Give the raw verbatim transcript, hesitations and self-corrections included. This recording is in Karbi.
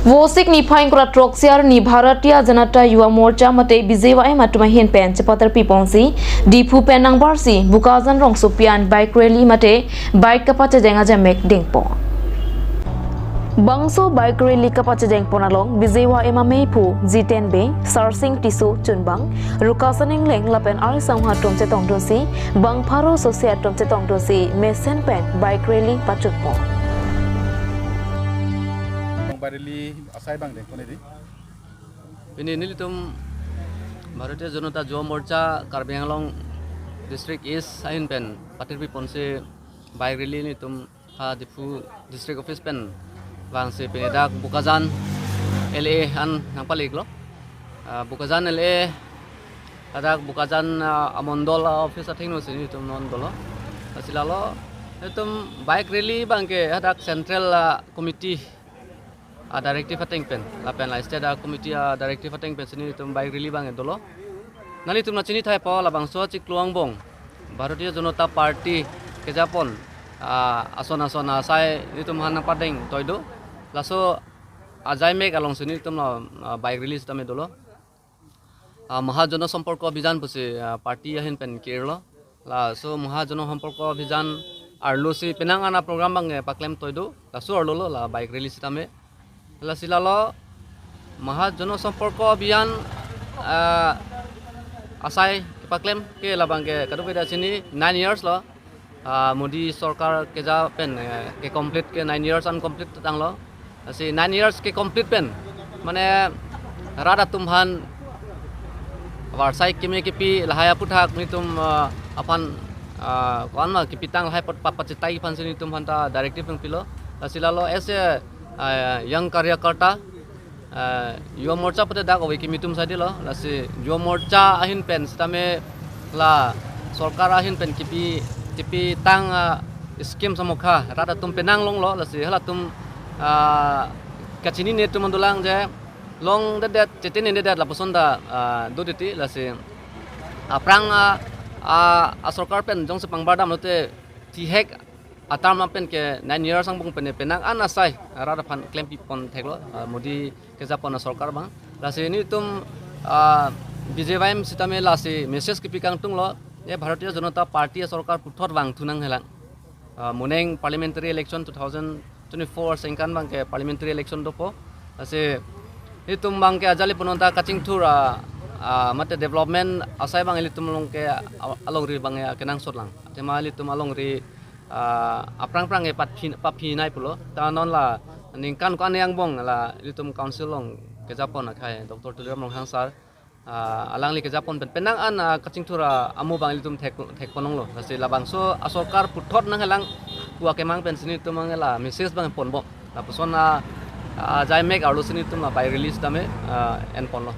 Vosik niphai ingkoi ra throk sir ni Bharatiya Janata Yuva Morcha mate B J Y M atum ahin pen chepatar piponsi Diphu pen nangbarsi Bokajan rongsopi an bike rally mate bike kapachejeng ajamek dengpo. Bangso bike rally kapachejeng pon along B J Y M ameiphu Jiten Bey, Sarsing Tisso chunbang, Rukasan Engleng lapen arisongha atum chetongdunsi bang pharo sose atum chetongdunsi mesen pen bike rally pachunpo. Bike rally asai bang dengpon edi. Pini nelitum Bharatiya Janata Yuva Morcha Karbi Anglong District East ahin pen patir piponsi bike rally nelitum ha Diphu District Office pen vangsi pini dak Bokajan L A an nangpaleklo. Ah, Bokajan L A hadak Bokajan, ah, amondol, ah, office athengno si nelitum non dolo. Lasi lalo nelitum bike rally bangke hadak Central, ah, Committee a-directive ateng pen lapen la State a-committee a-directive ateng pen si nelitum bike rally bang dolo. Nanglitum nangchinithaipo labangso chiklo angbong Bharatiya Janata Party kejapon, ah, ason ason asai nelitum han nangpadeng toido. Laso ajaimek alongsi nelitum la, ah, bike rally sitame dolo. Ah, Maha Jana Samporko Abhiyan pusi, ah, party ahin pen kirlo. Laso Maha Jana Samporko Abhiyan arlosi penang an a-program bang, eh, paklem toido. Laso arlo lo la bike rally sitame. Lasi lalo Maha Jana Samporko Abhiyan, ah, asai kepaklem ke labangke kadokave ta chini nine years lo. Ah, Modi sorkar keja pen, eh, ke-complete ke nine years an complete tanglo. Lasi nine years ke-complete pen mane rat atum aphan varsai keme kipi lahai aputhak nelitum, ah, aphan, ah, ko-an ma kipitang lahai pot papachitai aphansi nelitum aphanta directive nangpilo. Lasi lalo as a, ah, young karyakarta, ah, Yuva Morcha pute dak ove kimi atum saidelo, lasi Yuva Morcha ahin pen sitame la sorkar ahin pen kipi, kipitang, ah, scheme samokha rat atum penang longlo, lasi halatum, ah, kachinine atum an dolang je longdetdet, chetinedet lapuson ta, ah, do titi, lasi aphrang, ah, ah, a-sorkar pen jongsi pangbar damlote thihek a-term pen ke nine years angbong pen penang an asai rat aphan klempipon theklo, ah, Modi kejapon a-sorkar bang. Lasi nelitum, ah, B J Y M sitame lasi message kipi kangtunglo, ye Bharatiya Janata Party a-sorkar puthot vangthu nanghelang. Ah, moning parliamentary election two thousand twenty-four sengkan bangke parliamentary election dopo. Lasi nelitum bangke ajali punonta kachingthur, ah, ah, mate development asai bang ilitum along ke, ah, alongri bang ya kenangsot lang. Athema ilitum alongri, ah, aphrang phrang e patphi, paphinai pulo. Ta non la ningkan ko-an angbong la ilitum council along kejapon akhai Doctor Tuliram Ronghang sir, ah, alangli kejapon pen penang an, ah, kachingthur, ah, amo bang ilitum thek, thekponlonglo. Lasi labangso a-sorkar puthot nanghelang pu akemang pensi nelitum angla message bang ponbom. Lapuson a, ah, ajaimek arlosi nelitum la bike rally sitame, ah, enponlo.